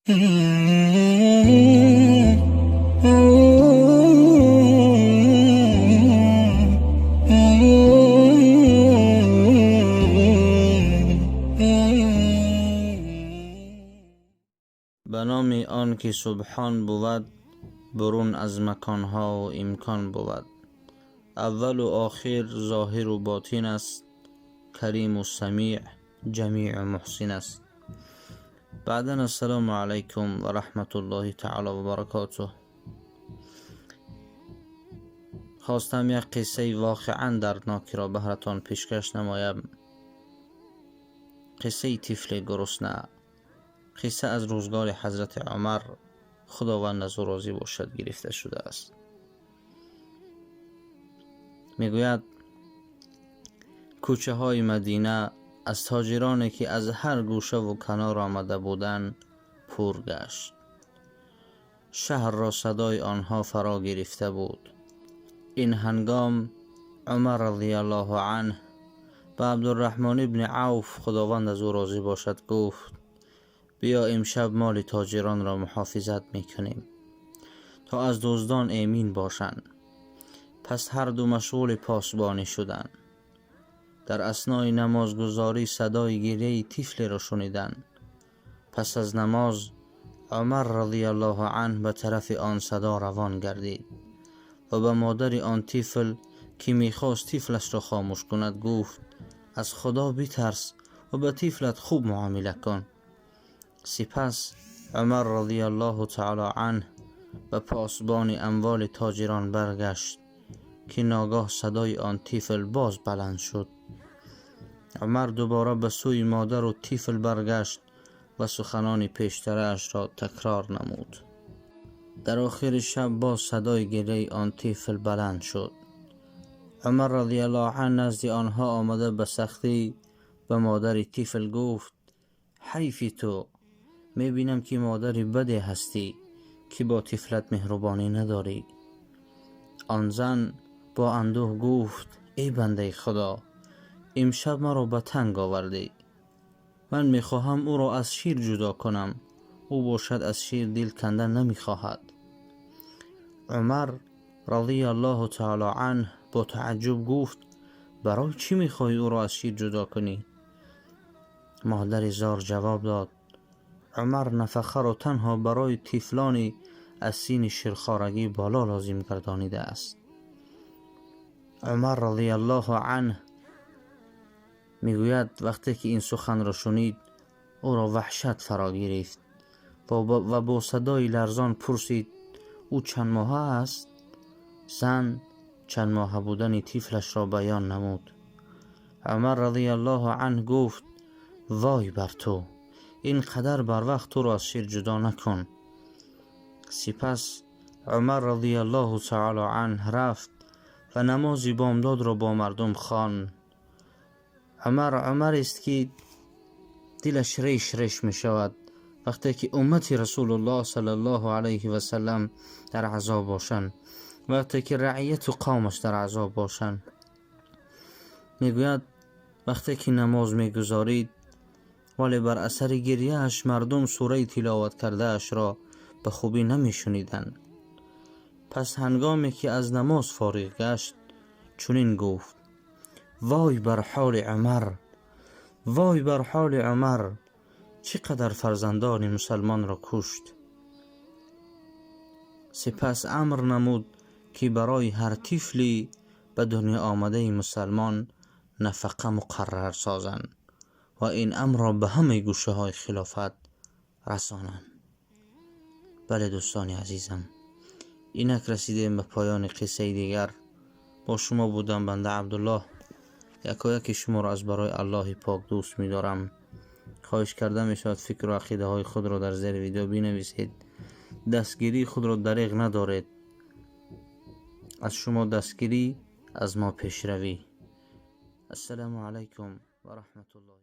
Ба номи он ки субҳон бувад, бурун аз маконҳо ва имкон бувад, аввалу охир, зоҳиру ботин аст, кариму самеъ, ҷамеъу муҳсин аст. Баъдан ассалому алайкум ва раҳматуллоҳи таъоло ва баракотуҳ. Хостам як қиссаи воқеан дарднокиро баҳратон пешкаш намоям. Қиссаи тифли гурусна. Қисса аз рӯзгори ҳазрати Умар, Худованд аз ӯ розӣ бошад, гирифта шудааст. Мегӯяд, кӯчаҳои Мадина аз тоҷироне ки аз ҳар гӯшаву канор омада буданд пур гашт. Шаҳрро садои онҳо фаро гирифта буд. Ин ҳангом Умар радиаллоҳу анҳ ба Абдурраҳмон ибни Авф, Худованд аз ӯ розӣ бошад, гуфт: биё имшаб моли тоҷиронро муҳофизат мекунем, то аз дуздон эмин бошанд. Пас ҳарду машғули посбонӣ шуданд. Дар аснои намозгузорӣ садои гиряи тифлеро шуниданд. Пас аз намоз Умар радиаллоҳу анҳ ба тарафи он садо равон гардид ва ба модари он тифл, ки мехост тифлашро хомӯш кунад, гуфт: аз Худо битарс ва ба тифлат хуб муомила кун. Сипас Умар радиаллоҳу таъоло анҳ ба посбони амволи тоҷирон баргашт, ки ногоҳ садои он тифл боз баланд шуд. Умар дубора ба сӯи модару тифл баргашт ва суханони пештараашро такрор намуд. Дар охири шаб боз садои гиряи он тифл баланд шуд. Умар радиаллоҳу анҳ назди онҳо омада ба сахтӣ ба модари тифл гуфт: ҳайфи ту, мебинам ки модари баде ҳастӣ, ки бо тифлат меҳрубонӣ надорӣ. Он зан бо андӯҳ гуфт: эй бандаи Худо, имшаб маро ба танг овардӣ. Ман мехоҳам ӯро аз шир ҷудо кунам, ӯ бошад аз шир дил канда намехоҳад. Умар радиаллоҳу таъоло анҳ бо тааҷҷуб гуфт: барои чӣ мехоҳӣ ӯро аз шир ҷудо кунӣ? Модари зор ҷавоб дод: Умар нафақаро танҳо барои тифлони аз синни ширхорагӣ боло лозим гардонидааст. Умар радиаллоҳу анҳ мегӯяд, вақте ки ин суханро шунид, ӯро ваҳшат фаро гирифт ва бо садои ларзон пурсид: ӯ чанд моҳа аст? Зан чанд моҳа будани тифлашро баён намуд. Умар радиаллоҳу анҳ гуфт: вой бар ту, ин қадар барвақт ӯро аз шир ҷудо накун. Сипас Умар радиаллоҳу таъоло анҳ рафт ва намози бомдодро бо мардум хонд. Умар умарест ки дилаш реш реш мешавад вақте ки уммати Расулуллоҳ саллаллоҳу алайҳи васаллам дар азоб бошанд, вақте ки раъияту қавмаш дар азоб бошанд. Мегӯяд, вақте ки намоз мегузорид, вале бар асари гиряаш мардум сураи тиловат кардаашро ба хубӣ намешуниданд. Пас ҳангоме ки аз намоз фориғ гашт, чунин гуфт: вой бар ҳоли Умар, вой бар ҳоли Умар, чӣ қадар фарзандони мусалмонро кушт. Сипас амр намуд, ки барои ҳар тифли ба дунё омадаи мусалмон нафақа муқаррар созанд ва ин амрро ба ҳамаи гӯшаҳои хилофат расонанд. Бале, дӯстони азизам, инак расидем ба поёни қиссаи дигар. Бо шумо будам банда Абдуллоҳ. Якояки шуморо аз барои Аллоҳи пок дӯст медорам. Хоҳиш карда мешавад фикру ақидаҳои худро дар зери видео бинависед. Дастгирии худро дареғ надоред. Аз шумо дастгирӣ, аз мо пешравӣ. Ассалому алайкум ва раҳматуллоҳ.